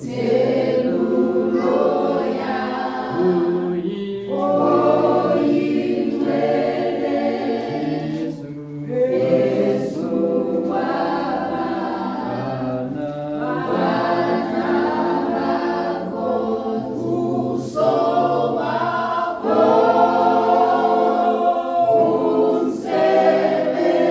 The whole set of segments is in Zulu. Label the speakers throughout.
Speaker 1: Thelumoya Oyingcwele Phezu kwabana bakho ubuso wakho umsebenzi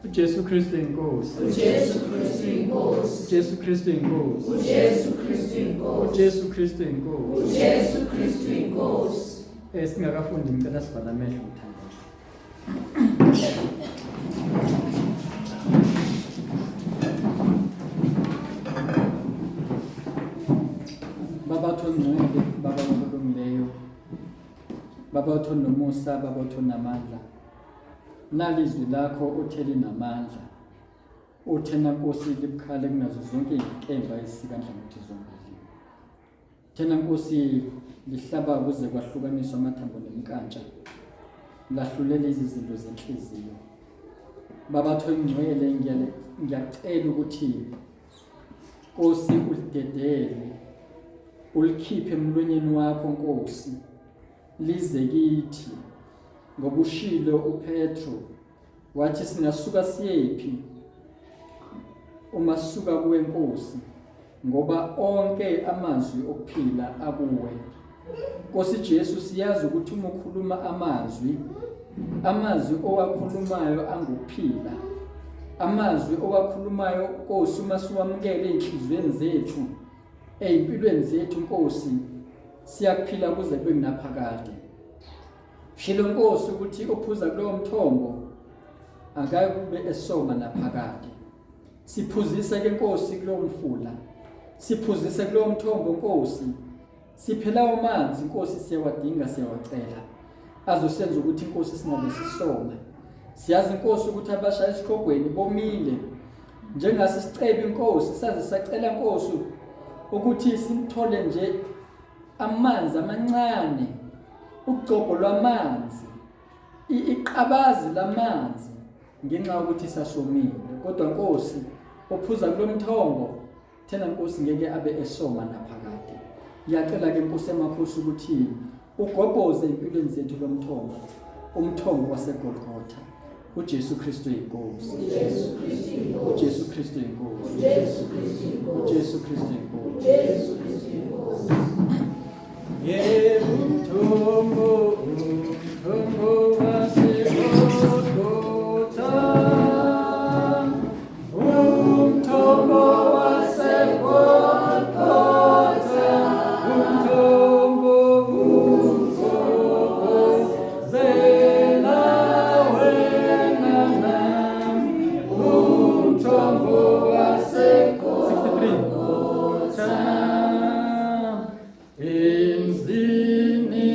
Speaker 2: uJesu Kristu inkosi.
Speaker 1: uJesu Kristu inkosi.
Speaker 2: uJesu Kristu inkosi.
Speaker 1: uJesu Kristu inkosi.
Speaker 2: uJesu Kristu inkosi.
Speaker 1: uJesu Kristu inkosi.
Speaker 2: Singakafundi ngicela sivale amehlo ngithandaze. Baba ongcwele, Baba olungileyo, Baba onomusa, Baba onamandla. Nalizwi lakho uthe linamandla. Uthena Nkosi libukhali kunazo zonke izinkemba ezisika nhlangothi zombili. Thena Nkosi lihlaba kuze kwahlukaniswa amathambo nemkantsha. Lahlulela izizinto zenhliziyo. Baba Thongcwele ngiyacela ukuthi Nkosi ulidedele ulikhiphe emlonyeni wakho Nkosi lize kithi ngoba ushilo uPetro wathi singasuka siyephi uma sisuka kuwe Nkosi ngoba onke amazwi okuphila akuwe Nkosi Jesu siyazi ukuthi uma ukhuluma amazwi amazwi owakhulumayo angukuphila amazwi owakhulumayo Nkosi uma siwamukele ezinhliziyweni zethu ezimpilweni zethu Nkosi siyakuphila kuze kube kunaphakade Shilo Nkosi ukuthi ophuza kulowo mthombo akayikube esoma naphakade. Siphuzise ke Nkosi kulowo mfula. Siphuzise kulowo mthombo Nkosi. Siphela amanzi Nkosi siyawadinga siyawacela. Azosenza ukuthi Nkosi singabe sisoma. Siyazi Nkosi ukuthi abasha esikhogweni bomile. Njengase sicebe Nkosi saze sacela Nkosi ukuthi simthole nje amanzi amancane ugcobho lwamanzi iqabazi lamanzi ngenxa yokuthi sasomile kodwa Nkosi ophuza kulomthombo thena Nkosi ngeke abe esoma naphakade ngiyacela ke Nkosi yamakhosi ukuthi ugobhoze empilweni zethu lomthombo umthombo waseGolgotha uJesu Kristu inkosi
Speaker 1: uJesu Kristu inkosi
Speaker 2: uJesu Kristu inkosi
Speaker 1: uJesu Kristu inkosi
Speaker 2: uJesu Kristu inkosi
Speaker 1: uJesu Kristu inkosi
Speaker 2: Yebo umthombo umthombo waseGolgotha umthombo waseGolgotha umthombo ugobhozela wena nami umthombo waseGolgotha Emzini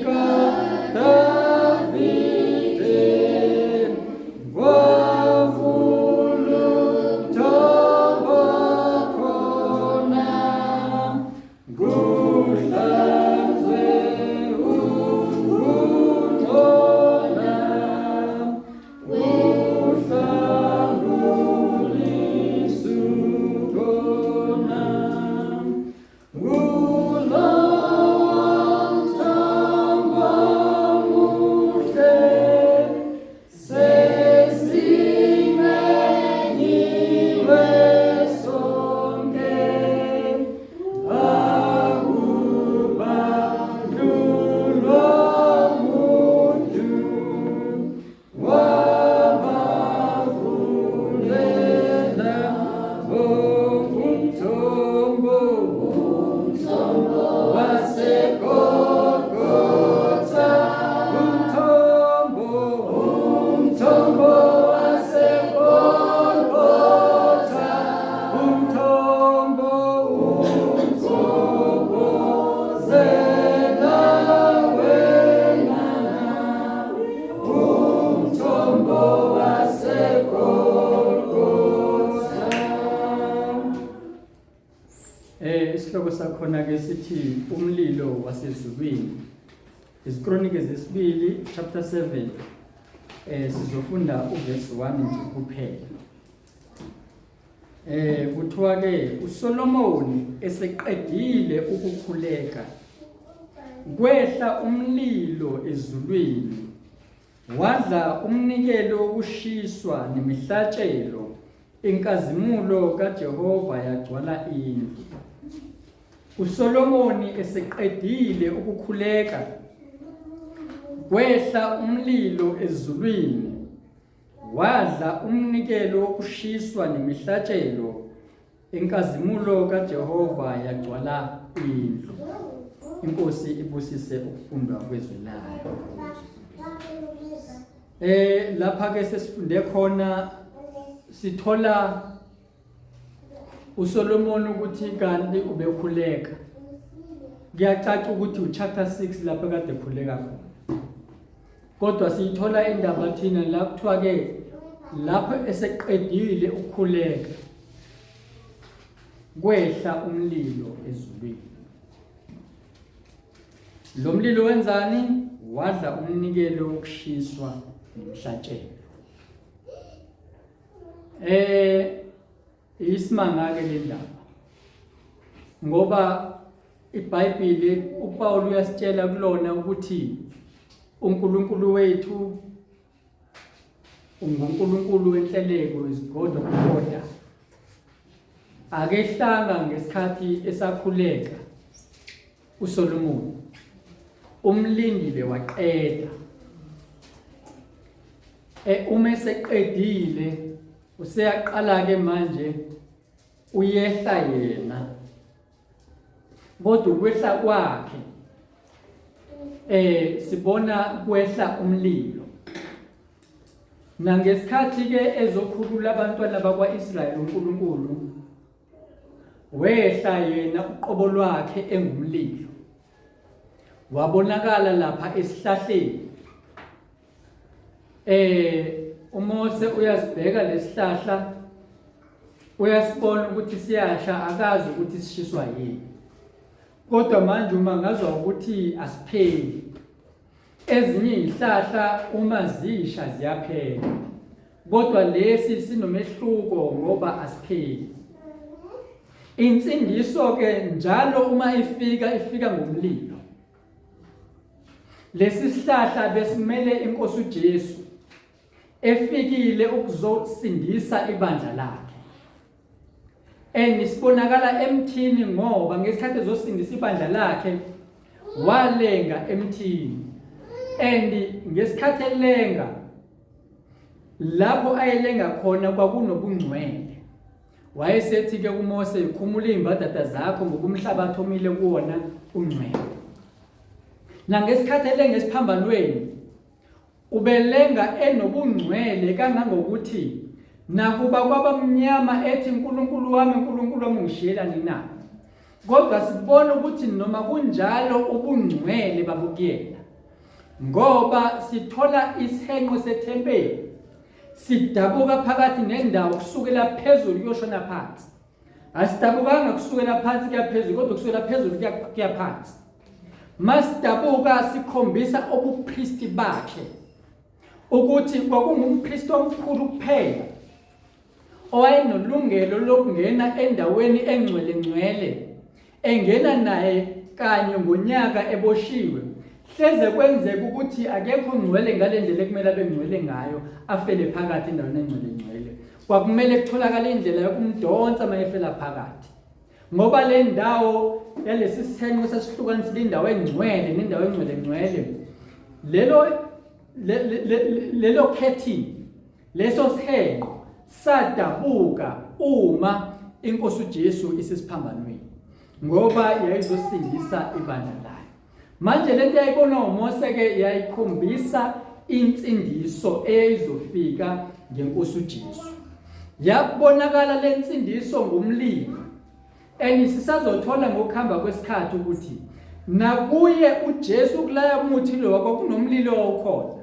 Speaker 2: kaDavide Esihloko sakhona ke sithi umlilo wasezulwini. Izikronike zesibili chapter 7 sizofunda uverse 1 nje kuphela. Kuthiwa ke uSolomoni eseqedile ukukhuleka kwehla umlilo ezulwini wadla umnikelo wokushiswa nemihlatshelo inkazimulo kaJehova yagcwala indlu. USolomoni eseqedile ukukhuleka kwehla umlilo ezulwini wadla umnikelo wokushiswa nemihlatshelo inkazimulo kaJehova yagcwala indlu. Inkosi ibusise ukufundwa kwezwi layo. Lapha ke sesifunde khona sithola uSolomon ukuthi kanti ubekhuleka. Kuyacaca ukuthi uchapter 6 lapho kade ekhuleka khona. Kodwa siyithola indaba thina la kuthiwa ke lapho eseqedile ukukhuleka kwehla umlilo ezulwini. Lo mlilo wenzani? Wadla umnikelo wokushiswa nemhlatshelo. Isimanga ke le ndaba. Ngoba iBhayibheli uPaul uyasitshela kulona ukuthi uNkulunkulu wethu unguNkulunkulu wenhleleko, is God of order. Akehlanga ngesikhathi esakhuleka uSolomon, umlindile waqeda. Uma eseqedile useyaqala ke manje uyehla yena, kodwa ukwehla kwakhe sibona kwehla umlilo. Nangesikhathi ke ezokhulula abantwana bakwaIsrayeli uNkulunkulu wehla yena uqobo lwakhe engumlilo, wabonakala lapha esihlahleni. uMose uyasibheka lesihlahla, uyasibona ukuthi siyasha, akazi ukuthi sishiswa yini. Kodwa manje uma ngazwa ukuthi asipheli, ezinye izihlahla uma zisha ziyaphela, kodwa lesi sinomehluko ngoba asipheli. Insindiso ke njalo uma ifika, ifika ngomlilo. Lesi sihlahla besimele inkosi uJesu efikile ukuzosindisa ibandla lakhe. And sibonakala emthini ngoba ngesikhathi ezosindisa ibandla lakhe walenga emthini. And ngesikhathi elenga lapho ayelenga khona kwakunobungcwele. Wayesethi ke kuMose, khumula izimbadada zakho ngoba umhlabathi omile kuwona ungcwele. Nangesikhathi elenga esiphambanweni ubelenga enobungcwele kangangokuthi nakuba kwabamnyama ethi uNkulunkulu wami, uNkulunkulu wami ungishiyelani na? Kodwa sibona ukuthi noma kunjalo ubungcwele babukuyena, ngoba sithola isihenqo sethempeli sidabuka phakathi nendawo kusukela phezulu kuyoshona phansi. Asidabukanga kusukela phansi kuya phezulu, kodwa kusukela phezulu kuya phansi. Masidabuka sikhombisa ubupristi bakhe ukuthi kwakungumpristi omkhulu kuphela owayenolungelo lokungena endaweni engcwele ngcwele, engena naye kanye ngonyaka eboshiwe. Hleze kwenzeka ukuthi akekho ngcwele ngale ndlela ekumele abe ngcwele ngayo, afele phakathi endaweni engcwele ngcwele. Kwakumele kutholakale indlela yokumdonsa uma efela phakathi, ngoba le ndawo yalesi sihenqo sasihlukanisile indawo engcwele nendawo engcwele ngcwele. Lelo khethini, leso sihenqo sadabuka uma inkosi uJesu isesiphambanweni, ngoba yayizosindisa ibandla layo. Manje lento yayibonwa uMose ke yayikhombisa insindiso eyayizofika ngenkosi uJesu. Yabonakala lensindiso ngomlilo. And sisazothola ngokuhamba kwesikhathi ukuthi nakuye uJesu kulaya muthi lo kwakunomlilo owawukhona.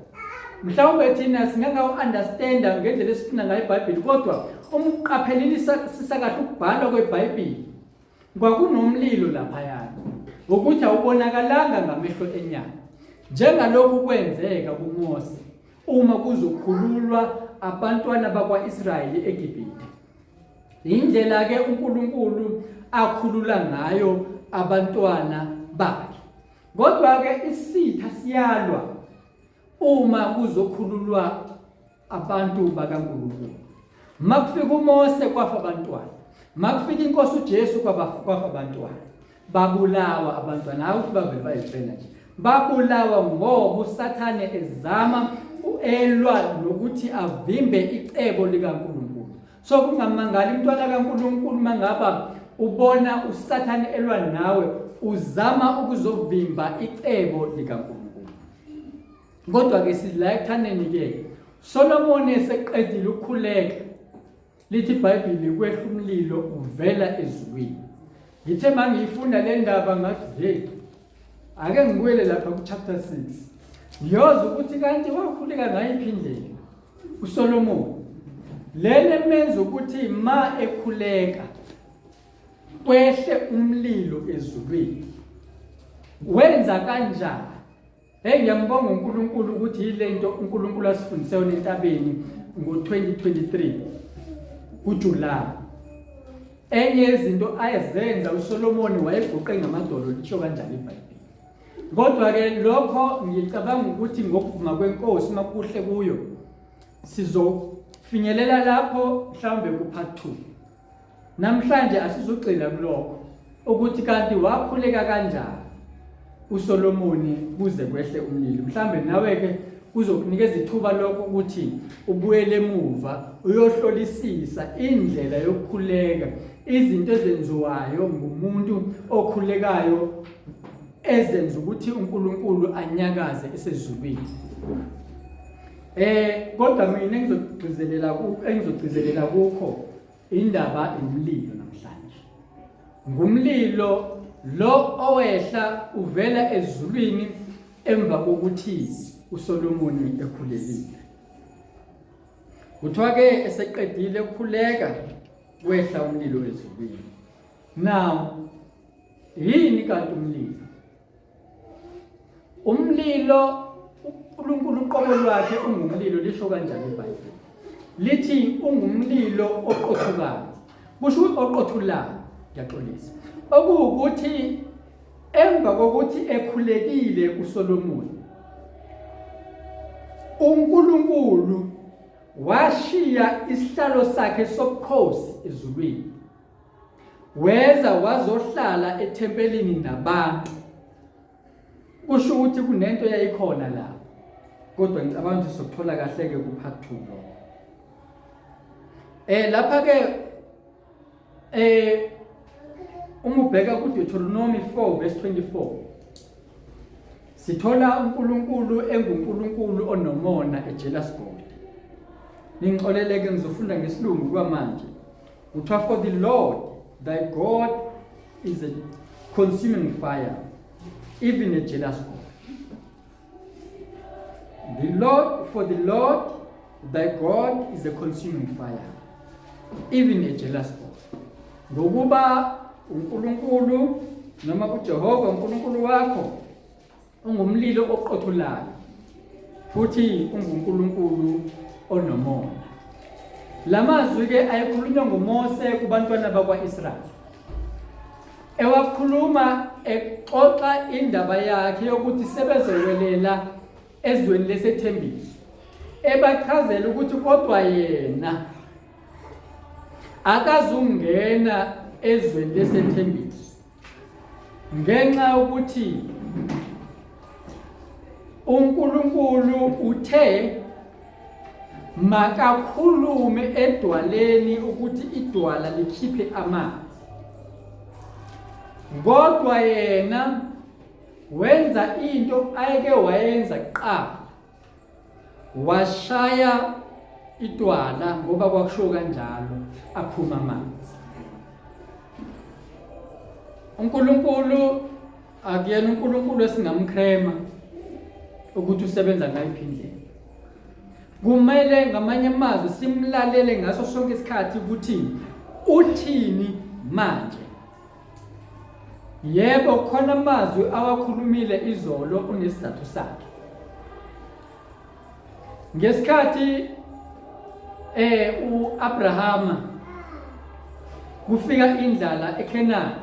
Speaker 2: Mhlawumbe thina singangawu-understanda ngendlela esifuna ngayo iBhayibheli, kodwa uma uqaphelile sisakahle ukubhalwa kweBhayibheli, Kwakunomlilo laphayana ukuthi awubonakalanga ngamehlo enyama. Njengalokhu kwenzeka kuMose uma kuzokhululwa abantwana bakwa-Israyeli eGibhithe. Indlela-ke uNkulunkulu akhulula ngayo abantwana bakhe. Kodwa-ke isitha siyalwa uma kuzokhululwa abantu bakaNkulunkulu. Makufika uMose kwafa abantwana. Makufika inkosi uJesu kwafa abantwana. Babulawa abantwana, hayi ukuthi bavele bayifela nje. Babulawa ngoba uSathane ezama uelwa nokuthi avimbe icebo likaNkulunkulu. So kungamangali umntwana kaNkulunkulu mangaba ubona uSathane elwa nawe uzama ukuzovimba icebo likaNkulunkulu. Kodwa ke sidla ekuthaneni ke Solomon eseqedile ukukhuleka lithi iBhayibheli kwehla umlilo uvela ezulwini. Ngithe mangiyifunda le ndaba ngathi hey ake ngibuyele lapha ku chapter 6. Ngiyoza ukuthi kanti wakhuleka ngayiphi indlela uSolomon. Lele menza ukuthi ma ekhuleka kwehle umlilo ezulwini. Wenza kanjani? Hey ngiyambonga uNkulunkulu ukuthi yilento uNkulunkulu asifundise yona entabeni ngo-2023 kuJuly. Enye yezinto ayezenza uSolomoni wayeguqe ngamadolo lisho kanjalo iBhayibheli. Kodwa ke lokho ngicabanga ukuthi ngokuvuma kwenkosi makuhle kuyo sizofinyelela lapho mhlawumbe ku part 2. Namhlanje asizogxila kulokho ukuthi kanti wakhuleka kanjani uSolomoni kuze kwehle umlilo. Mhlambe nawe ke kuzokunikeza ithuba lokho ukuthi ubuyele emuva uyohlolisisa indlela yokukhuleka, izinto ezenziwayo ngumuntu okhulekayo ezenza ukuthi uNkulunkulu anyakaze esezulwini. Eh kodwa mina engizogcizelela engizogcizelela kukho Indaba imlilo namhlanje. Ngumlilo lo owehla uvela ezulwini emva kokuthi uSolomoni ekhulekile. Kuthiwa ke eseqedile ukukhuleka wehla umlilo ezulwini. Now yini kanti umlilo? Umlilo uNkulunkulu uqobo lwakhe ungumlilo lisho kanjani iBhayibheli? Lithi ungumlilo oqothukayo. Kusho oqothulayo, ngiyaxolisa. Okuwukuthi emva kokuthi ekhulekile uSolomoni uNkulunkulu washiya isihlalo sakhe sobukhosi ezulwini Weza wazohlala ethempelini nabantu. Kusho ukuthi kunento eyayikhona lapho. Kodwa ngicabanga ukuthi sokuthola kahle ke ku part 2 lokho. Eh lapha ke eh uma ubheka ku Deuteronomy 4 verse 24 sithola uNkulunkulu enguNkulunkulu onomona ejealous God. Ningixoleleke ngizofunda ngesilungu kwamanje. Kuthiwa for the Lord thy God is a consuming fire, even a jealous God. The Lord, for the Lord thy God is a consuming fire, even a jealous God. Ngokuba uNkulunkulu noma uJehova uNkulunkulu wakho Ungumlilo oqothulayo futhi unguNkulunkulu onomona. Lamazwi ke ayekhulunywa nguMose kubantwana bakwa-Israyeli. Ewakhuluma exoxa indaba yakhe yokuthi sebezowelela ezweni lesethembiso. Ebachazela ukuthi kodwa yena akazungena ezweni lesethembiso Ngenxa yokuthi uNkulunkulu uthe makakhulume edwaleni ukuthi idwala likhiphe amanzi. Kodwa yena wenza into ayeke wayenza kuqala. Washaya idwala ngoba kwakusho kanjalo aphuma amanzi. uNkulunkulu akuyena uNkulunkulu esingamcrema ukuthi usebenza ngayiphi indlela. Kumele ngamanye amazwi simlalele ngaso sonke isikhathi ukuthi uthini manje. Yebo, khona amazwi awakhulumile izolo unesizathu sakhe. Ngesikhathi uAbrahama kufika indlala eKhenani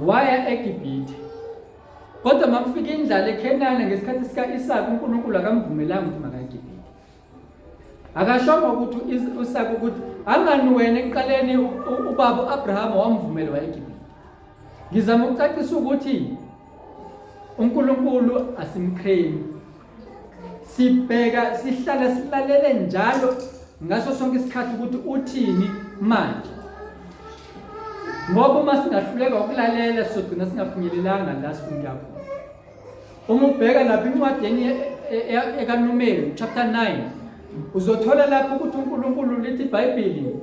Speaker 2: waya eGibhithe. Kodwa makufika indlala eKhenani ngesikhathi sika-Isaka uNkulunkulu akamvumelanga ukuthi makaye eGibhithe. Akashongo ukuthi uIsaka ukuthi angani wena ekuqaleni ubaba uAbrahama wamvumela waya eGibhithe. Ngizama ukucacisa ukuthi uNkulunkulu asimqhemi. Sibheka sihlala silalele njalo ngaso sonke isikhathi ukuthi uthini manje. Ngoba uma singahluleka ukulalela sizogcina singafinyelelanga la sifuna ukuya khona. Uma ubheka lapha incwadini ekaNumeri chapter 9 uzothola lapho ukuthi uNkulunkulu lithi iBhayibheli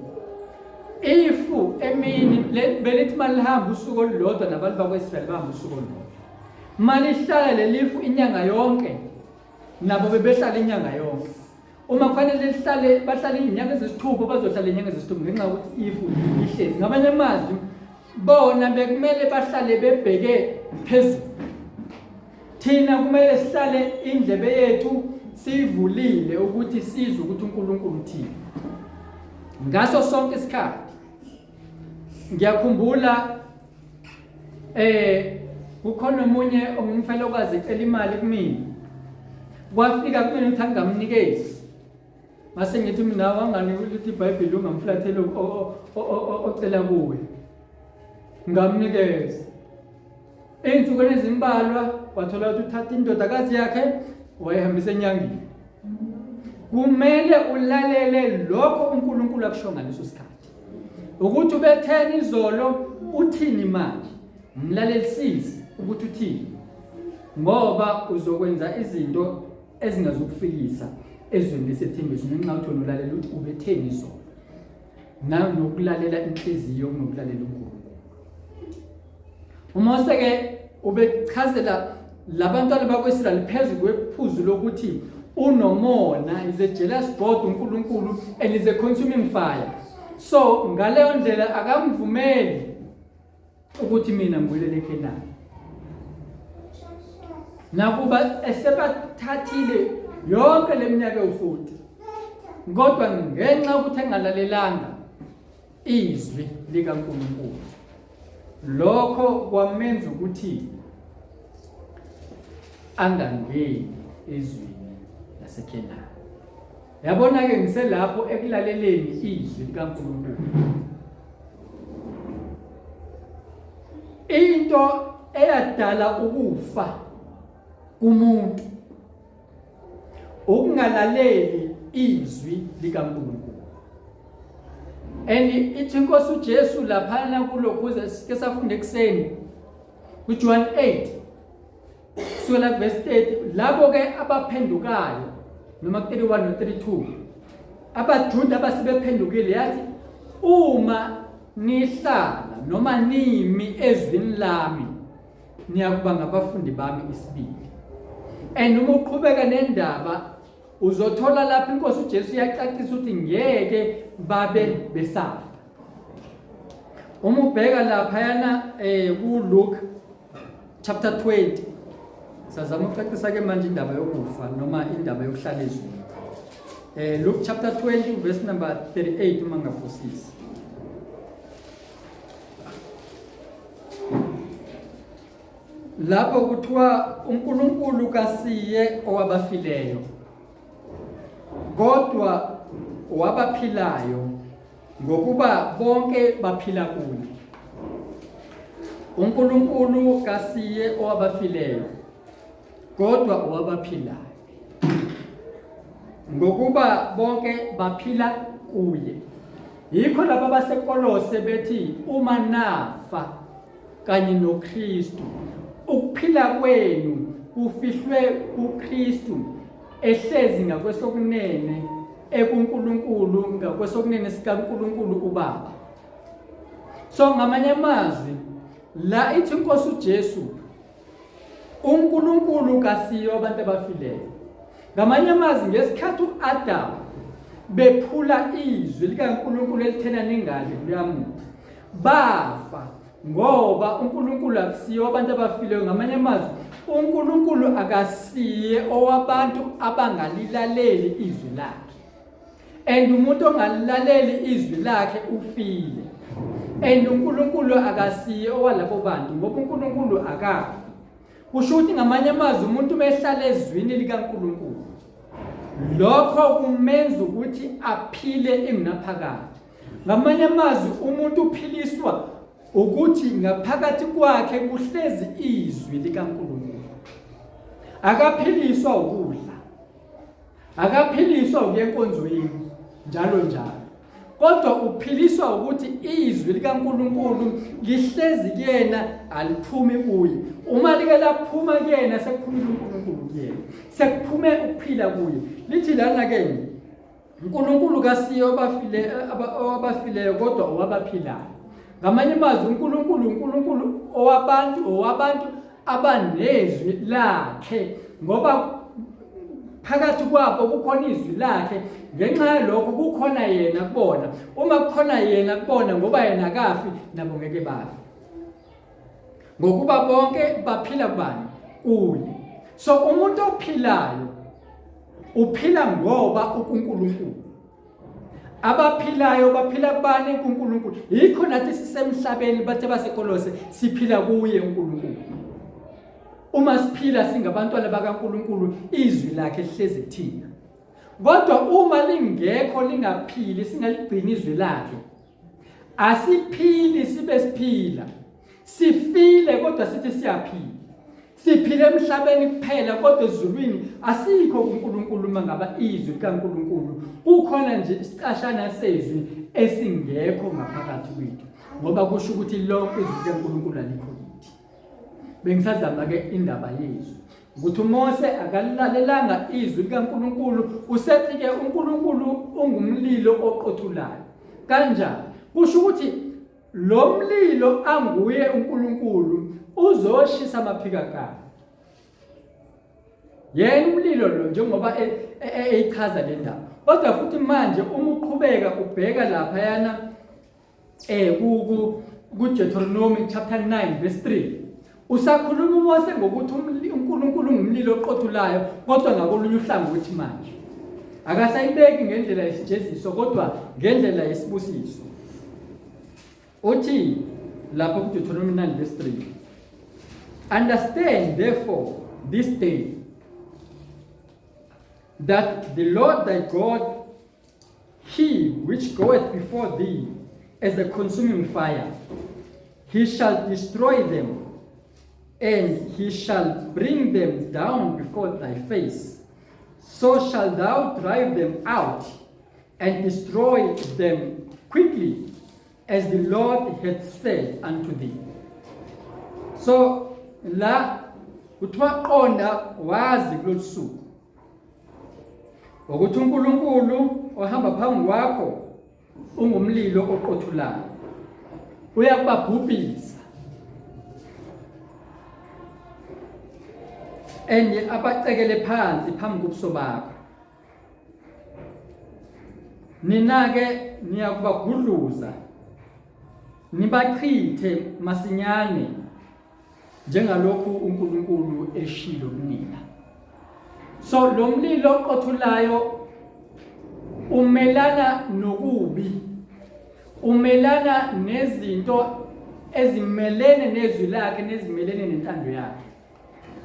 Speaker 2: ifu emini belithi malihamba usuku olulodwa nabantu bakwa-Israyeli bahamba usuku olulodwa. Malihlala lelifu inyanga yonke nabo bebehlala inyanga yonke. Uma kufanele lihlale bahlale izinyanga ezisithupha bazohlala izinyanga ezisithupha ngenxa yokuthi ifu ihlezi. Ngamanye amazwi bona bekumele bahlale bebheke phezulu. Thina kumele sihlale indlebe yethu siyivulile ukuthi sizwe ukuthi uNkulunkulu uthini. Ngaso sonke isikhathi ngiyakhumbula kukhona omunye ongumfelokazi ecela imali kumina. Kwafika kumina ukuthi angingamnikezi. Mase ngithi mina wangani ukuthi iBhayibheli ungamflatheli ocela kuwe. Ngamnikeza. Ey'nsukwini ezimbalwa kwathola ukuthi uthatha indodakazi yakhe wayihambisa enyangeni. Kumele ulalele lokho uNkulunkulu akusho ngaleso sikhathi. Ukuthi ubetheni izolo uthini manje? Mlalelisise ukuthi uthini. Ngoba uzokwenza izinto ezingazukufikisa ezweni lesethembiso ngenxa yokuthi wena ulalela ukuthi ubetheni izolo. Nokulalela inhliziyo kunokulalela uNkulunkulu. UMose ke ubechazela labantwana bakwaIsrayeli phezu kwephuzu lokuthi unomona, is a jealous God uNkulunkulu and is a consuming fire. So ngaleyo ndlela akamvumeli ukuthi mina ngibuyelele eKhenani. Nakuba esebathathile yonke leminyaka ewu-40 kodwa ngenxa yokuthi engalalelanga izwi likaNkulunkulu lokho kwamenza ukuthi angangeni ezweni laseKhenani. Yabona-ke ngiselapho ekulaleleni izwi likaNkulunkulu. Into eyadala ukufa kumuntu ukungalaleli izwi likaNkulunkulu. And ithi inkosi uJesu laphana kulokhu sike safunda ekuseni kuJohn 8 kusukela kuverse 30 labo ke abaphendukayo noma ku-31 no-32 abaJuda abasebephendukile yathi uma nihlala noma nimi ezwini lami niyakuba ngabafundi bami isibili. And uma uqhubeka nendaba uzothola lapho inkosi uJesu iyacacisa ukuthi ngeke babe besafa. Uma ubheka laphayana kuLuke chapter 20 sazama ukucacisa ke manje indaba yokufa noma indaba yokuhlala ezweni. Luke chapter 20 verse number 38 uma ngaphosisi. Lapho kuthiwa uNkulunkulu kasiye owabafileyo kodwa wabaphilayo ngokuba bonke baphila kuye. uNkulunkulu kasiye owabafileyo kodwa owabaphilayo ngokuba bonke baphila kuye. Yikho laba baseKolose bethi uma nafa kanye noKristu ukuphila kwenu kufihlwe kuKristu ehlezi ngakwesokunene ekuNkulunkulu ngakwesokunene sikaNkulunkulu uBaba. So ngamanye amazwi la ithi inkosi uJesu uNkulunkulu kasiyo abantu abafileyo. Ngamanye amazwi ngesikhathi uAdam bephula izwi likaNkulunkulu elithena ningadli kuyamuthi bafa. Ngoba uNkulunkulu akusiye wabantu abafileyo. Ngamanye amazwi, uNkulunkulu akasiye owabantu abangalilaleli izwi lakhe. And umuntu ongalilaleli izwi lakhe ufile. And uNkulunkulu akasiye owalabo bantu ngoba uNkulunkulu akafi. Kusho ukuthi ngamanye amazwi umuntu uma ehlala ezwini likaNkulunkulu lokho kumenza ukuthi aphile ingunaphakade. Ngamanye amazwi umuntu uphiliswa ukuthi ngaphakathi kwakhe kuhlezi izwi likaNkulunkulu. Akaphiliswa ukudla. Akaphiliswa ukuya enkonzweni njalo njalo. Kodwa uphiliswa ukuthi izwi likaNkulunkulu lihlezi kuyena aliphumi kuye. Uma like laphuma kuyena sekuphumile uNkulunkulu kuyena. Sekuphume ukuphila kuye. Lithi lana ke uNkulunkulu kasiye obafile owabafileyo kodwa owabaphilayo. Ngamanye amazwi uNkulunkulu uNkulunkulu owabantu owabantu abanezwi lakhe ngoba phakathi kwabo kukhona izwi lakhe ngenxa yalokho kukhona yena kubona uma kukhona yena kubona ngoba yena akafi nabo ngeke bafe ngokuba bonke baphila kubani kuye so umuntu ophilayo uphila ngoba ukuNkulunkulu Abaphilayo baphila kubani kuNkulunkulu. Yikho nathi sisemhlabeni bathe baseKolose siphila kuye uNkulunkulu. Uma siphila singabantwana bakaNkulunkulu izwi lakhe lihlezi kuthina. Kodwa uma lingekho lingaphili singaligcini izwi lakhe. Asiphili sibe siphila. Sifile kodwa sithi siyaphila. Siphila emhlabeni kuphela kodwa ezulwini asikho kuNkulunkulu uma ngaba izwi likaNkulunkulu kukhona nje isicashana sezwi esingekho ngaphakathi kwethu ngoba kusho ukuthi lonke izwi likaNkulunkulu alikho kithi. Bengisazama ke indaba yezwi ukuthi uMose akalilalelanga izwi likaNkulunkulu usethi ke uNkulunkulu ungumlilo oqothulayo. Kanjani? Kusho ukuthi Lo mlilo anguye uNkulunkulu uzoshisa amaphikakala. Yena umlilo lo njengoba e, e, e, eyichaza le ndaba. Kodwa futhi manje uma uqhubeka ubheka lapha yana eh ku ku Deuteronomy chapter 9 verse 3 usakhuluma uMose ngokuthi uNkulunkulu ungumlilo oqothulayo kodwa ngakolunye uhlangothi manje akasayibeki ngendlela yesijeziso kodwa ngendlela yesibusiso uthi lapho kuDeuteronomy 9 verse 3 understand therefore this day that the Lord thy God he which goeth before thee as a consuming fire he shall destroy them and he shall bring them down before thy face so shall thou drive them out and destroy them quickly as the Lord hath said unto thee. So la kuthiwa qonda wazi kulolu suku ukuthi uNkulunkulu ohamba phambi kwakho ungumlilo oqothulayo uyakubabhubhisa and abacekele phansi phambi kobuso bakho Nina-ke niyakubagudluza nibachithe masinyane njengalokhu uNkulunkulu eshilo kunina. So lo mlilo oqothulayo umelana nokubi, umelana nezinto ezimelene nezwi lakhe nezimelene nentando yakhe.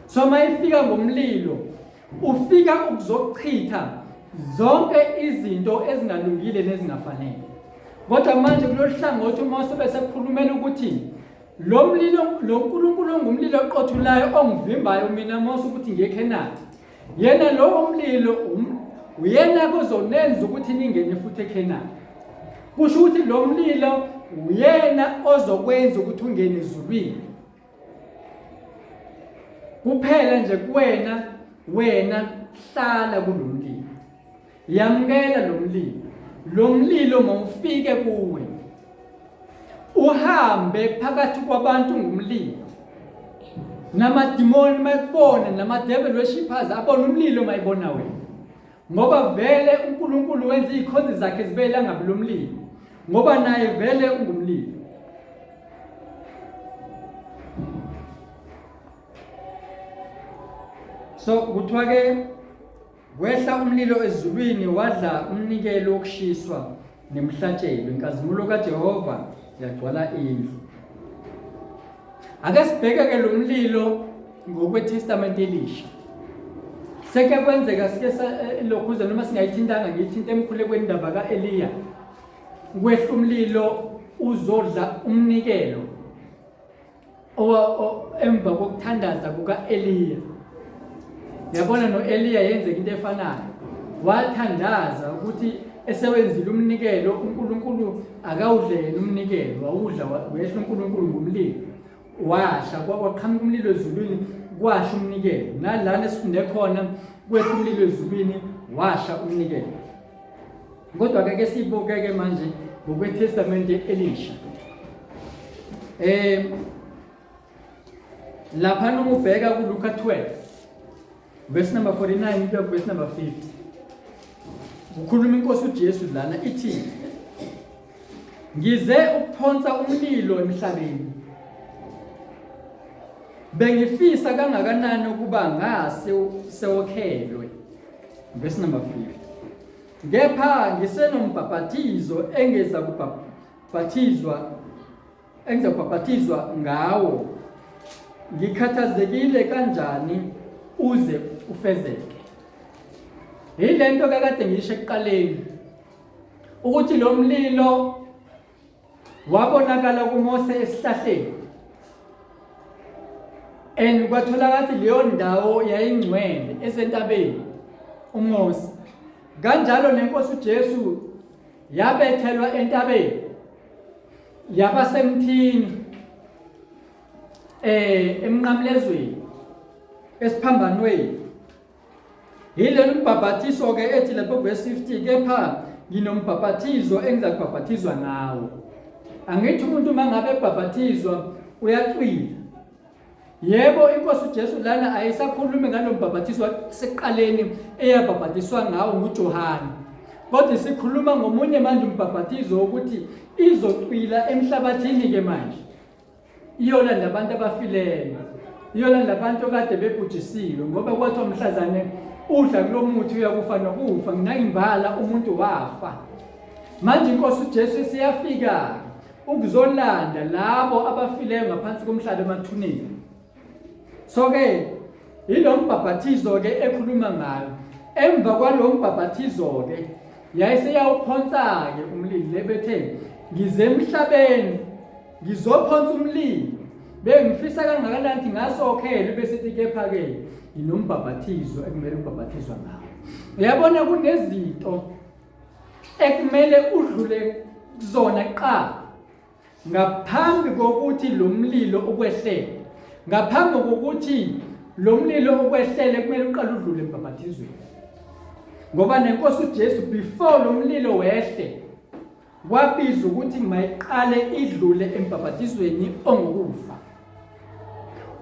Speaker 2: So mayifika ngomlilo ufika ukuzochitha zonke izinto ezingalungile nezingafanele. Kodwa manje kulolu hlangothi uma usebe sekukhulumela ukuthi lo mlilo lo nkulunkulu ongumlilo oqothulayo ongivimbayo mina Mose ukuthi ngiye eKhenani yena lowo mlilo um, uyena kuzonenza ukuthi ningene futhi eKhenani kusho ukuthi lo mlilo uyena ozokwenza ukuthi ungene ezulwini Kuphela nje kuwena wena hlala kulomlilo. Yamukela lo mlilo. Lo mlilo mawufike kuwe. Uhambe phakathi kwabantu ngumlilo. Namadimoni mayikubona namadevil worshippers abona umlilo mayibona wena. Ngoba vele uNkulunkulu wenza izikhonzi zakhe zibe ilangabi lomlilo. Ngoba naye vele ungumlilo. So kuthiwa ke kwehla umlilo ezulwini wadla umnikelo wokushiswa nemhlatshelo, inkazimulo kaJehova yagcwala indlu. Ake sibheke ke lo mlilo ngokweTestament elisha. Seke kwenzeka sike eh, lokhuza noma singayithintanga ngiyithinte emkhulekweni indaba kaEliya. Kwehla umlilo uzodla umnikelo emva kokuthandaza kuka-Eliya. Yabona no-Eliya yenzeka into efanayo. Wathandaza ukuthi esewenzile umnikelo uNkulunkulu akawudle yena umnikelo, wawudla wehla uNkulunkulu ngomlilo. Washa kwaqhamuka umlilo ezulwini kwasha umnikelo. Nalana esifunde khona kwehla umlilo ezulwini washa umnikelo. Kodwa ke ke sibuke ke manje ngokweTestamente elisha. Eh lapha noma ubheka kuLuka 12 verse number 49 kuya verse number 50. Kukhuluma inkosi uJesu lana ithi Ngize ukuphonsa umlilo emhlabeni. Bengifisa kangakanani ukuba ngase sewokhelwe. Verse number 50. Kepha ngisenombhaphathizo engeza kubhaphathizwa engiza kubhaphathizwa ngawo. Ngikhathazekile kanjani uze ufezeke. Yilento kakade ngisho ekuqaleni ukuthi lo mlilo wabonakala kuMose esihlahleni and kwatholakala ukuthi leyo ndawo yayingcwele esentabeni uMose kanjalo nenkosi uJesu yabethelwa entabeni yaba semthini eh emnqamlezweni esiphambanweni Yileli mbhabhathiso-ke ethi lapho verse 50 kepha nginombhabhathizo engizakubhabhathizwa ngawo. Angithi umuntu uma ngabe ebhabhathizwa uyacwila. Yebo, inkosi uJesu lana ayisakhulumi ngalo mbhabhathiso sekuqaleni eyabhabhathiswa ngawo nguJohane. Kodwa isikhuluma ngomunye manje umbhabhathizo wokuthi izocwila emhlabathini-ke manje. Iyolanda abantu abafileyo, iyolanda abantu okade bebhujisiwe, ngoba kwathiwa mhlazane udla kulo muthi uyakufa nokufa, nginangimbala umuntu wafa. Manje inkosi uJesu isiyafika ukuzolanda labo abafileyo ngaphansi komhlaba emathuneni. So ke yilo mbhabhathizo ke ekhuluma ngayo. Emva kwalo mbhabhathizo ke yayiseyawuphonsa ke umlilo lebethe ngize emhlabeni ngizophonsa umlilo bengifisa kangakanani ukuthi ngasokhele bese sithi kepha ke nginombhabhathizo ekumele ubhabhathizwa ngawo. Uyabona kunezinto ekumele udlule kuzona kuqala ngaphambi kokuthi lo mlilo ukwehlele ngaphambi kokuthi lo mlilo ukwehlele kumele uqale udlule embhabhathizweni ngoba nenkosi uJesu before lo mlilo wehle kwabiza ukuthi mayiqale idlule embhabhathizweni ongokufa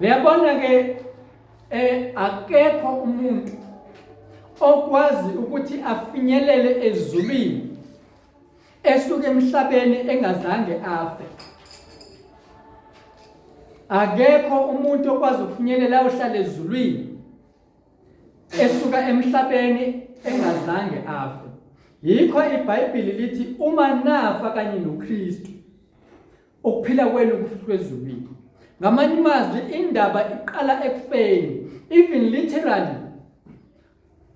Speaker 2: uyabona ke eh akekho umuntu okwazi ukuthi afinyelele ezulwini esuke emhlabeni engazange afe. Akekho umuntu okwazi ukufinyelela ayohlala ezulwini esuka emhlabeni engazange afe. Yikho iBhayibheli lithi uma nafa kanye noKristu ukuphila kwenu kufihlwe ezulwini. Ngamanye amazwi indaba iqala ekufeni even literally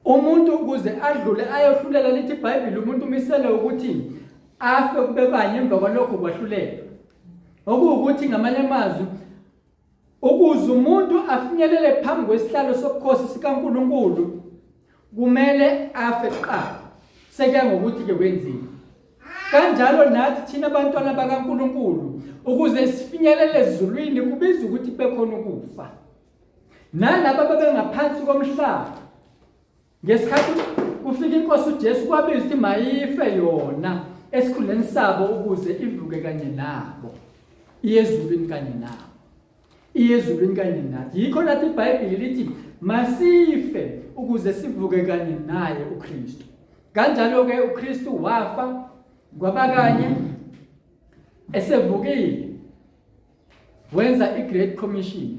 Speaker 2: Umuntu ukuze adlule ayohlulela lithi iBhayibheli umuntu umisele ukuthi afe kube kanye emva kwalokho kwahlulelwa. Okuwukuthi ngamanye amazwi ukuze umuntu afinyelele phambi kwesihlalo sobukhosi sikaNkulunkulu kumele afe kuqala. Sekuya ngokuthi ke wenzile. Kanjalo nathi thina abantwana bakaNkulunkulu ukuze sifinyelele ezulwini kubiza ukuthi kube khona ukufa. Nalaba babengaphansi komhlaba ngesikhathi kufika inkosi uJesu kwabiza ukuthi mayife yona esikhundleni sabo ukuze ivuke kanye nabo iye ezulwini kanye nabo iye ezulwini kanye nathi yikho lathi iBhayibheli lithi masife ukuze sivuke kanye naye uKristu kanjalo ke uKristu wafa kwabakanye esevukile wenza i-Great Commission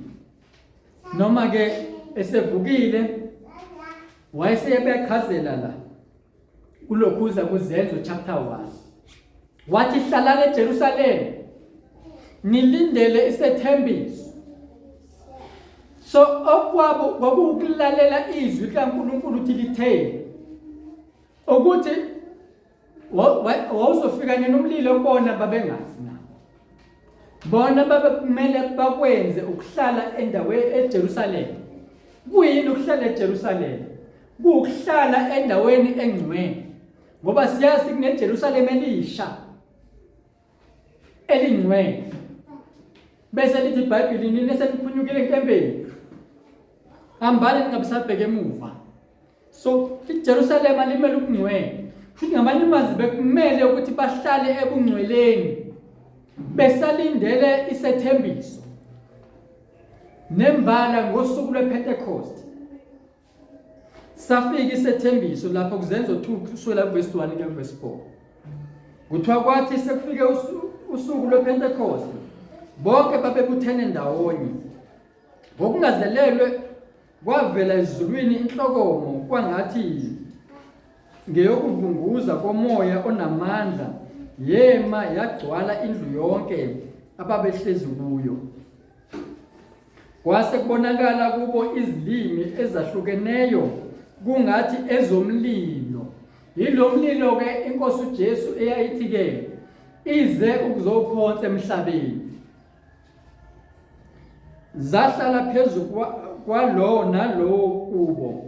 Speaker 2: noma ke esevukile Wayeseyebechazela la kulokhuza kuZenzo chapter 1. Wathi hlalani eJerusalema nilindele isethembiso. So okwabo kwakuwukulalela izwi likaNkulunkulu ukuthi litheni. Ukuthi wawuzofika nini umlilo kubona babengazi na. Bona babekumele bakwenze ukuhlala endaweni eJerusalema. Kuyini ukuhlala eJerusalema? Kuwukuhlala endaweni engcwele. Ngoba siyazi kuneJerusalema elisha elingcwele. Bese lithi iBhayibheli nini eseniphunyukile enkembeni. Hambani ningabe sabheka emuva. So iJerusalema limele ubungcwele. Futhi ngamanye amazwi bekumele ukuthi bahlale ebungcweleni besalindele isethembiso. Nembala ngosuku lwePentecost safika isethembiso lapho kuzenzo 2 kusukela kuverse 1 kuya kuverse 4. Kuthiwa kwathi sekufike usuku lwePentecost bonke babebuthene ndawonye. Ngokungazelelwe kwavela ezulwini inhlokomo kwangathi ngeyokuvunguza komoya onamandla yema yagcwala indlu yonke ababehlezi kuyo. Kwase kubonakala kubo izilimi ezahlukeneyo kungathi ezomlilo. Yilo mlilo ke inkosi uJesu eyayithi ke ize ukuzophonsa emhlabeni. Zahlala phezu kwalowo nalowo kubo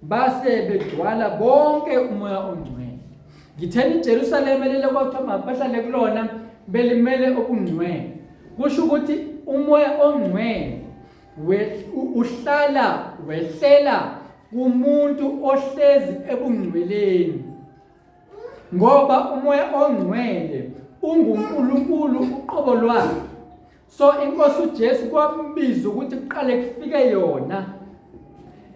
Speaker 2: base begcwala bonke umoya ongcwele. Ngitheni iJerusalema lele kwathiwa mabahlale kulona belimele okungcwele. Kusho ukuthi umoya ongcwele uhlala wehlela kumuntu ohlezi ebungcweleni. Ngoba umoya ongcwele unguNkulunkulu uqobo lwakhe. So inkosi uJesu kwambiza ukuthi kuqale kufike yona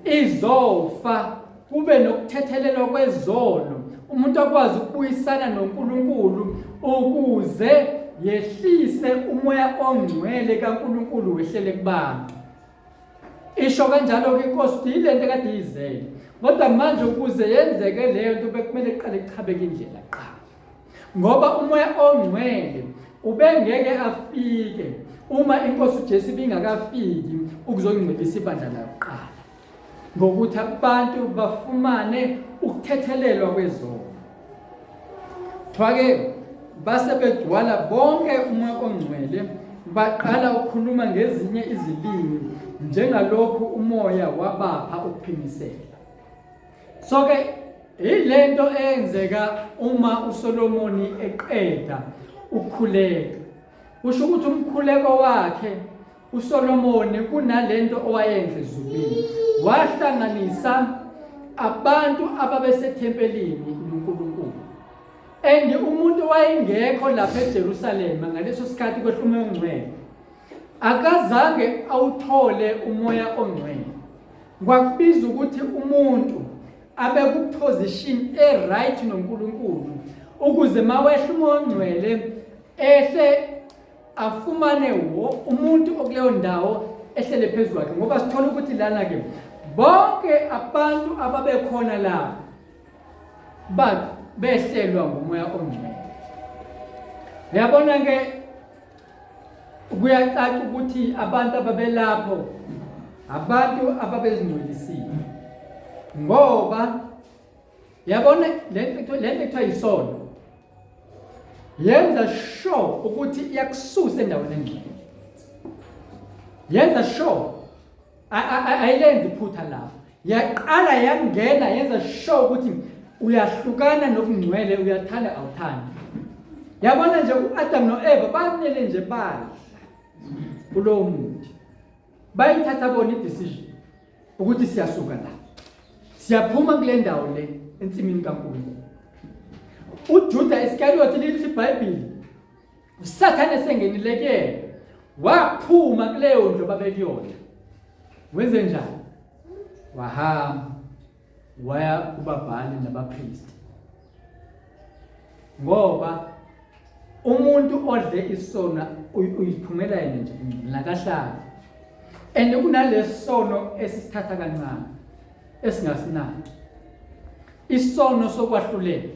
Speaker 2: izofa kube nokuthethelelwa kwezono umuntu akwazi ukubuyisana noNkulunkulu ukuze yehlise umoya ongcwele kaNkulunkulu wehlele kubantu. Isho kanjalo-ke inkosi ukuthi yile nto ekade iyizele. Kodwa manje ukuze yenzeke leyo nto bekumele kuqale kuchabeke indlela kuqala. Ngoba umoya ongcwele ubengeke afike uma inkosi uJesu ibingakafiki ukuzongcwelisa ibandla layo kuqala. Ngokuthi abantu bafumane ukuthethelelwa kwezono. Kuthiwa-ke base begcwala bonke umoya ongcwele baqala ukukhuluma ngezinye izilimi njengalokhu umoya wabapha ukuphimisela. So ke yilento eyenzeka uma uSolomoni eqeda ukukhuleka. Kusho ukuthi umkhuleko wakhe uSolomoni kunalento owayenza ezulwini wahlanganisa abantu ababesethempelini noNkulunkulu and umuntu wayengekho lapha eJerusalema ngaleso sikhathi kwehla umoya ongcwele akazange awuthole umoya ongcwele kwakubiza ukuthi umuntu abe ku-position e-right noNkulunkulu ukuze mawehla umoya ongcwele ehle afumane wo umuntu okuleyo ndawo ehlele phezu kwakhe ngoba sithola ukuthi lana ke bonke abantu ababekhona la ba behlelwa ngumoya ongcwele. Uyabona ke kuyacaca ukuthi abantu ababelapho abantu ababezingcwelisile ngoba yabona lento lento ekuthiwa isono yenza sure ukuthi iyakususa endaweni engcwele yenza sure ayilenzi iphutha lapho yaqala yangena yenza sure ukuthi uyahlukana nokungcwele uyathanda awuthandi yabona nje u-Adam no-Eva banele nje badla kulowo muthi bayithatha bona i-decision ukuthi siyasuka la siyaphuma kule ndawo le ensimini kaNkulunkulu uJuda Iskariyothi lithi iBhayibheli uSathane sengenile kuyena waphuma kuleyo ndlu babekuyona wenze njani wahamba waya kubabhali nabapristi ngoba umuntu odle isona uyiphumela yena nje ngcwele akahlali and kunalesono esisithatha kancane. esingasinaki, isono sokwahlulela.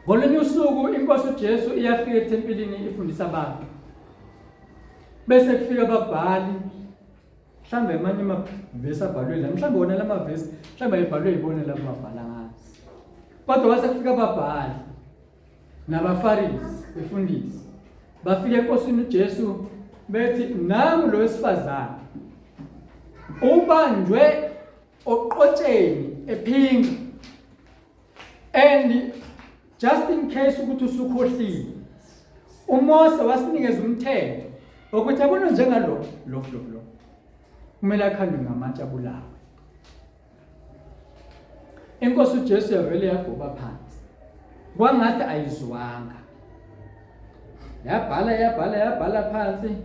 Speaker 2: Ngolunye usuku inkosi uJesu iyafika ethempelini ifundisa abantu, bese kufika ababhali, mhlawumbe amanye amavesi abhalwe la, mhlawumbe wona la mavesi mhlawumbe ayibhalwe yibona labo mabhala ngazi, kodwa kwase kufika ababhali nabaFarisi befundisi, bafika enkosini uJesu bethi nangu lo wesifazane ubanjwe oqotsheni ephinga. And just in case ukuthi usukhohliwe, uMose wasinikeza umthetho ukuthi yabona njengalo lo lo lo kumele akhandwe ngamatshe abulawe. Inkosi uJesu yavele yagoba phansi kwangathi ayizwanga, yabhala yabhala yabhala phansi,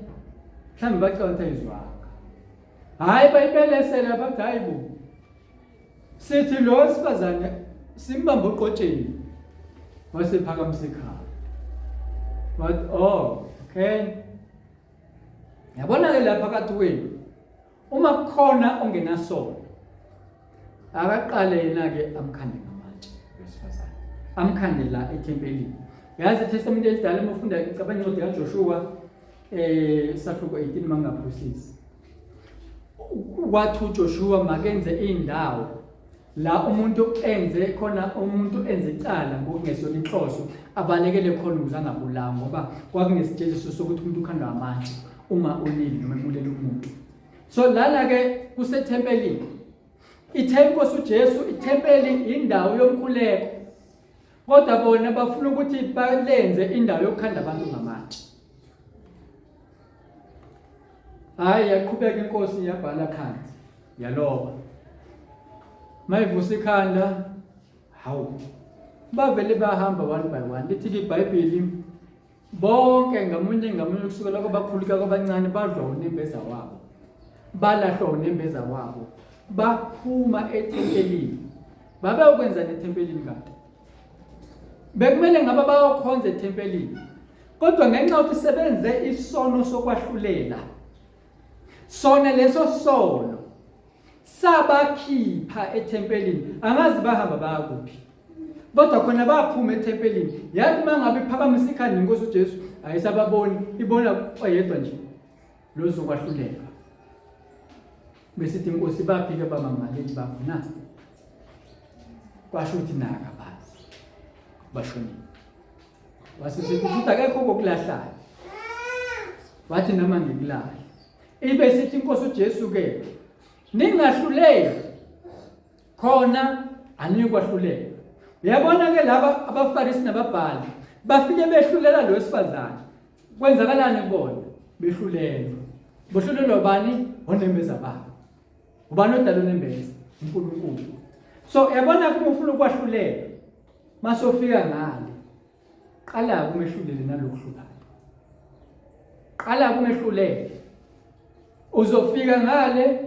Speaker 2: mhlawumbe bacabanga ukuthi ayizwanga. Hhayi, bayibelesela bathi hayi bo, sithi lo wesifazane simbambe oqotsheni. Wasephakamisa ikhanda wathi oh okay, yabona-ke la phakathi kwenu uma kukhona ongenasono akaqale yena-ke amkhande ngamatshe wesifazane, amkhande la ethempelini. Yazi iTestamente elidala uma ufunda, ngicabanga incwadi kaJoshua sahluko 18 mangaphosisi, wathi uJoshua makenze indawo la umuntu enze khona, umuntu enze icala ngokungesona inhloso abalekele khona ukuze angabulawa, ngoba kwakunesijeziso sokuthi umuntu ukhandwa amatshe uma onile noma ebulela umuntu. So lana ke kusethempelini, ithe inkosi uJesu ithempeli indawo yomkhuleko, kodwa bona bafuna ukuthi balenze indawo yokukhanda abantu ngamatshe. Hayi, yaqhubeka inkosi yabhala phansi yaloba. Mayivusa ikhanda, hawu, bavele bahamba one by one. Lithi-ke iBhayibheli bonke ngamunye ngamunye kusukela kwabakhulu kuya kwabancane badlwa unembeza wabo, balahlwa unembeza wabo, baphuma ethempelini. Babeyokwenzani ethempelini kanti? Bekumele ngabe bayokhonza ethempelini, kodwa ngenxa yokuthi sebenze isono sokwahlulela, sona leso sono sabakhipha ethempelini. Angazi bahamba bayakuphi, kodwa khona baphuma ethempelini. Yathi uma ngabe iphakamisa ikhanda inkosi uJesu, ayisababoni, ibona oyedwa nje lozokwahlulelwa. Besithi inkosi, baphi-ke abamangaleli bakho na? Kwasho ukuthi naka bazi bashonile. Wase sithi futhi akekho okokulahlayo, wathi noma ngikulahla. Ibe sithi inkosi uJesu ke, ningahluleli khona anikwahlulela. Uyabona ke laba abaFarisi nababhali bafike behlulela lo wesifazane, kwenzakalani kubona? Behlulelwa. Bohlulelwa bani? Onembeza babo. Ubani odala unembeza? uNkulunkulu. So yabona kuma ufuna ukwahlulela, masofika ngale qala kumehlulele nalokuhluphayo, qala kumehlulele, uzofika ngale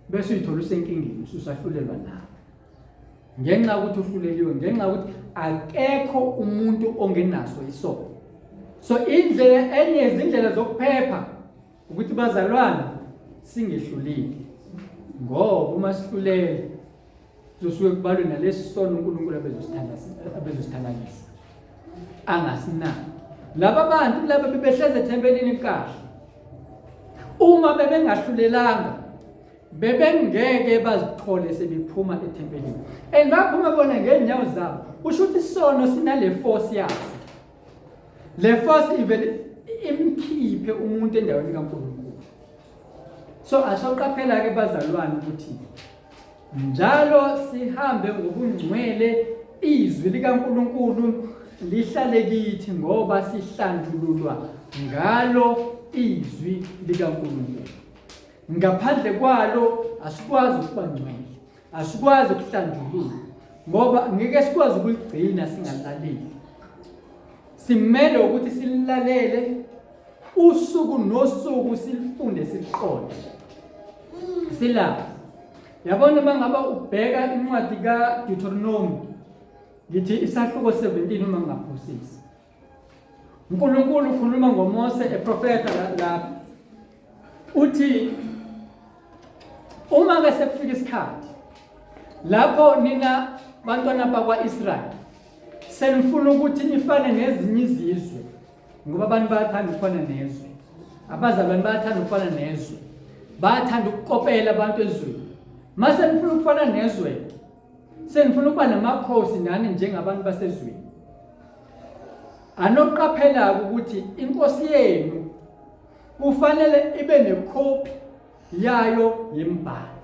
Speaker 2: bese uyithola usenkingeni, ususahlulelwa nawe ngenxa yokuthi uhluleliwe, ngenxa yokuthi akekho umuntu ongenaso isono. So indlela enye izindlela zokuphepha ukuthi bazalwane singehlulile, ngoba uma sihlulele kuzosuke kubalwe nalesi sono uNkulunkulu abezosithanda abezosithalalisa angasinaki. Laba bantu laba bebehleze ethempelini kahle, uma bebengahlulelanga bebengeke bazithole sebephuma ethempelini, and baphuma bona ngeenyawo zabo. Kusho ukuthi isono sinale force yaso, le force ivele imkhiphe umuntu endaweni kaNkulunkulu. So asoqaphela ke bazalwane ukuthi njalo sihambe ngobungcwele, izwi likaNkulunkulu lihlale kithi, ngoba sihlanjululwa ngalo izwi likaNkulunkulu. Ngaphandle kwalo asikwazi ukuba ngcwele, asikwazi ukuhlanjululwa, ngoba ngeke sikwazi ukuligcina singalaleli. Simele ukuthi sililalele usuku nosuku, silifunde, siliqonde, silazi. Yabona uma ngaba ubheka incwadi kaDeuteronomy, ngithi isahluko 17 uma ngingaphosisi, uNkulunkulu ukhuluma ngoMose eprofeta lapha, uthi Uma ke sekufika isikhathi lapho nina bantwana bakwa-Israyeli senifuna ukuthi nifane nezinye izizwe ngoba abantu bayathanda ukufana nezwe, abazalwane bayathanda ukufana nezwe, bayathanda ukukopela abantu ezweni. Mase nifuna ukufana nezwe, senifuna ukuba namakhosi nani njengabantu basezweni. Anoqaphela ukuthi inkosi yenu kufanele ibe nekhophi yayo yembhalo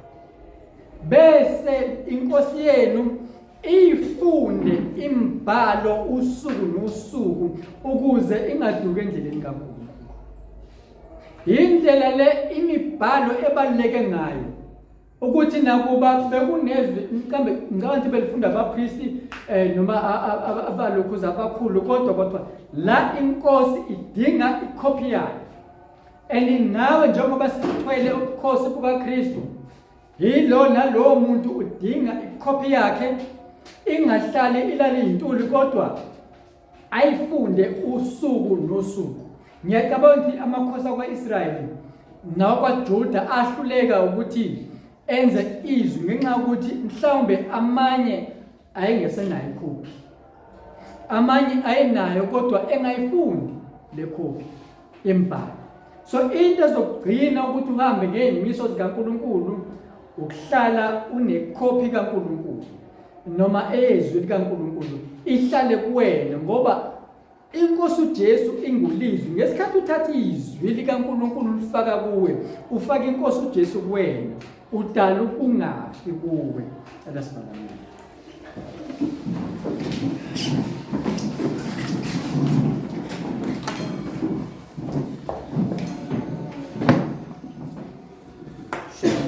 Speaker 2: bese inkosi yenu iyifunde imbhalo usuku nosuku ukuze ingaduki endleleni kaNkulunkulu. Indlela le imibhalo ebaluleke ngayo ukuthi nakuba bekunezwi mcambe ngicabanga ukuthi belifunda abapristi eh noma abalokhuza abakhulu kodwa kodwa la inkosi idinga ikhophi yayo and nawe njengoba sithwele ubukhosi bukaKristu yilo nalowo muntu udinga ikhophi yakhe ingahlali ilale yintuli kodwa ayifunde usuku nosuku. Ngiyacabanga ukuthi amakhosi akwa-Israyeli nawakwaJuda ahluleka ukuthi enze izwi ngenxa yokuthi mhlawumbe amanye ayengesenayo ikhophi, amanye ayenayo kodwa engayifundi le khophi yembhalo. So into ezokugcina ukuthi uhambe ngey'miso zikaNkulunkulu ukuhlala unekhophi kaNkulunkulu noma eyezwi likaNkulunkulu ihlale kuwena ngoba inkosi uJesu ingulizwi. Ngesikhathi uthatha izwi likaNkulunkulu ulifaka kuwe, ufaka inkosi uJesu kuwena, udala ukungafi kuwe. Cela sivalane.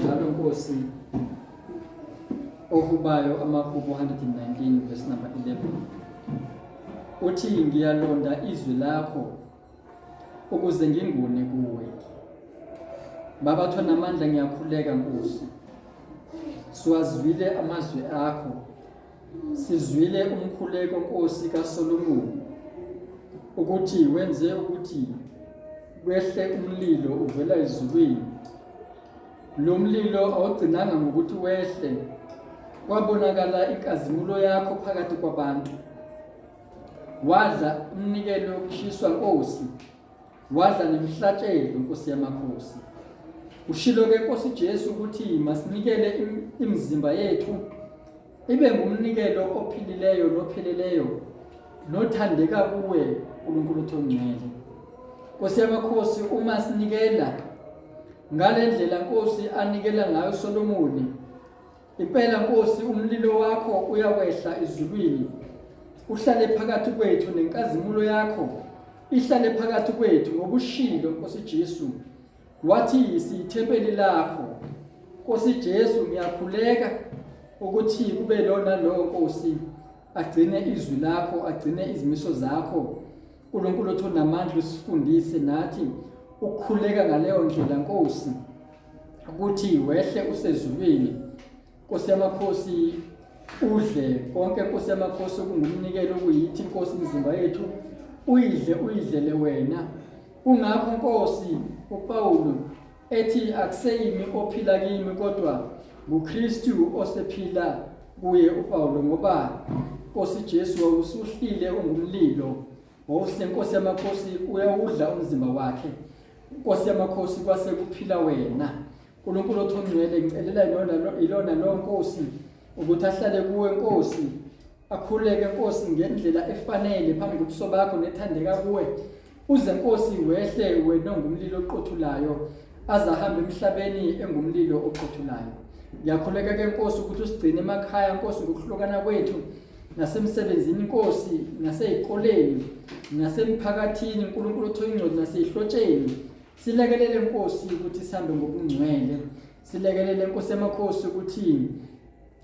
Speaker 2: Njalo Nkosi ohubayo amahubo 119 verse number 11 uthi ngiyalonda izwi lakho ukuze ngingone kuwe. Baba Thonamandla ngiyakhuleka Nkosi, siwazwile amazwi akho, sizwile umkhuleko Nkosi kaSolomoni ukuthi wenze ukuthi kwehle umlilo uvela ezulwini. Lo mlilo awugcinanga ngokuthi wehle, kwabonakala inkazimulo yakho phakathi kwabantu. Wadla umnikelo wokushiswa Nkosi, wadla nemihlatshelo Nkosi yamakhosi. Ushilo ke Nkosi Jesu ukuthi masinikele imizimba yethu ibe ngumnikelo ophilileyo nopheleleyo nothandeka kuwe uNkulunkulu othongcwele. Nkosi yamakhosi, uma sinikela ngale ndlela Nkosi anikela ngayo Solomoni, impela Nkosi umlilo wakho uyakwehla ezulwini uhlale phakathi kwethu nenkazimulo yakho ihlale phakathi kwethu ngokushilo Nkosi Jesu wathi siyithempeli lakho Nkosi Jesu ngiyakhuleka ukuthi kube lona lowo Nkosi agcine izwi lakho agcine izimiso zakho uNkulunkulu othi unamandla usifundise nathi ukukhuleka ngaleyo ndlela Nkosi ukuthi wehle usezulwini Nkosi yamakhosi udle konke Nkosi yamakhosi okungumnikelo okuyithi Nkosi imizimba yethu uyidle uyidlele wena. Kungakho Nkosi uPawulu ethi akuseyimi ophila kimi kodwa nguKristu osephila kuye uPawulu ngoba Nkosi Jesu wawusuhlile ungumlilo wawusenkosi yamakhosi uyawudla umzimba wakhe Nkosi yamakhosi kwase kuphila wena uNkulunkulu othi ongcwele ngicelela ilona ilona lo Nkosi ukuthi ahlale kuwe Nkosi akhuleke Nkosi ngendlela efanele phambi kobuso bakho nethandeka kuwe uze Nkosi wehle wena ongumlilo oqothulayo aze ahambe emhlabeni engumlilo oqothulayo ngiyakhuleka ke Nkosi ukuthi usigcine emakhaya Nkosi ngokuhlukana kwethu nasemsebenzini Nkosi nasezikoleni nasemphakathini uNkulunkulu othi oyingcwele nasezihlotsheni Silekelele Nkosi ukuthi sihambe ngobungcwele. Silekelele Nkosi yamakhosi ukuthi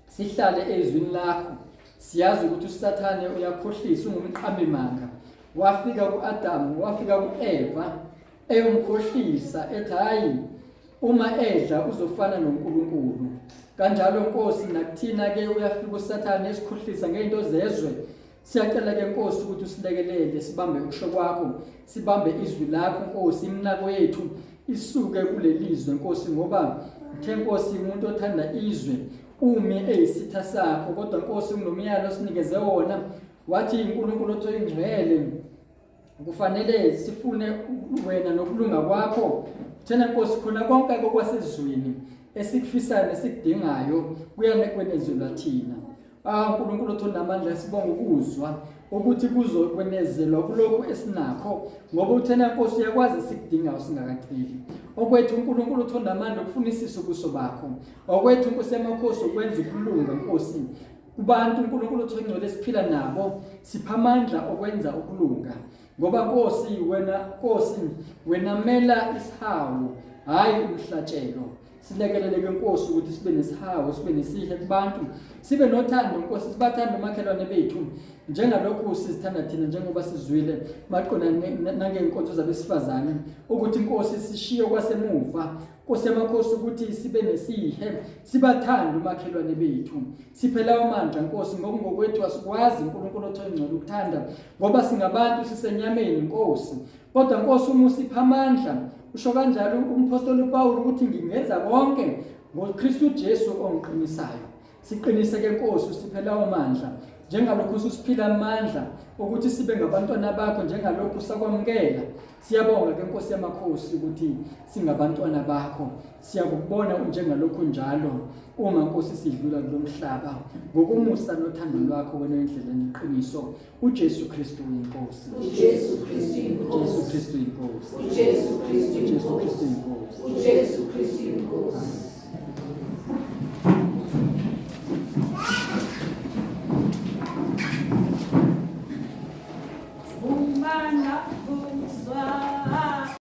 Speaker 2: sihlale ezwini lakho. Siyazi ukuthi uSathane uyakhohlisa ungumqambi manga. Wafika kuAdamu, wafika kuEva eyomkhohlisa ethi hayi uma edla uzofana noNkulunkulu. Kanjalo Nkosi nakuthina ke uyafika uSathane esikhohlisa ngento zezwe. Siyacela ke Nkosi ukuthi usilekelele sibambe ukusho kwakho, sibambe izwi lakho Nkosi, iminako yethu isuke kulelizwe Nkosi, ngoba uthe Nkosi umuntu othanda izwe umi eyisitha sakho, kodwa Nkosi kunomyalo osinikeze wona wathi uNkulunkulu othi oyingcwele kufanele sifune wena nokulunga kwakho. Thena Nkosi khona konke okwasezweni esikufisayo nesikudingayo kuyanekwenezelwa thina. Ah uNkulunkulu othi onamandla, sibonga ukuzwa ukuthi kuzokwenezelwa kulokhu esinakho, ngoba uthena Nkosi uyakwazi esikudingayo singakaceli. Okwethu uNkulunkulu uthi onamandla ukufunisisa ubuso bakho. Okwethu Nkosi yamakhosi ukwenza ukulunga Nkosi kubantu uNkulunkulu uthi ongcwele esiphila nabo, sipha amandla okwenza ukulunga, ngoba Nkosi wena Nkosi wena mela isihawu hayi umhlatshelo. Silekelele ke Nkosi ukuthi sibe nesihawu, sibe nesihe kubantu, sibe nothando Nkosi, sibathande omakhelwane bethu njengalokhu sizithanda thina, njengoba sizwile maqona nangenkonzo zabesifazane ukuthi Nkosi sishiye kwasemuva Nkosi yamakhosi ukuthi sibe nesihe, sibathande umakhelwane bethu. Siphe lawo mandla Nkosi, ngokungokwethu asikwazi uNkulunkulu othi oyingcwele ukuthanda, ngoba singabantu sisenyameni Nkosi. Kodwa Nkosi uma usipha amandla, usho kanjalo umphostoli uPawulu ukuthi ngingenza konke ngoKristu Jesu ongiqinisayo. Siqinise ke Nkosi, usiphe lawo mandla njengalokhu ususiphila amandla ukuthi sibe ngabantwana bakho njengalokhu sakwamukela. Siyabonga ke Nkosi yamakhosi ukuthi singabantwana bakho. Siyakubona unjengalokhu njalo uma Nkosi sidlula kulomhlaba ngokomusa nothando lwakho wena indlela neqiniso. uJesu Kristu inkosi.
Speaker 1: uJesu Kristu
Speaker 2: uJesu
Speaker 1: inkosi.
Speaker 2: Kristu inkosi.
Speaker 1: uJesu Kristu
Speaker 2: uJesu Kristu
Speaker 1: inkosi.
Speaker 2: inkosi.
Speaker 1: uJesu Kristu inkosi.
Speaker 3: Vumana,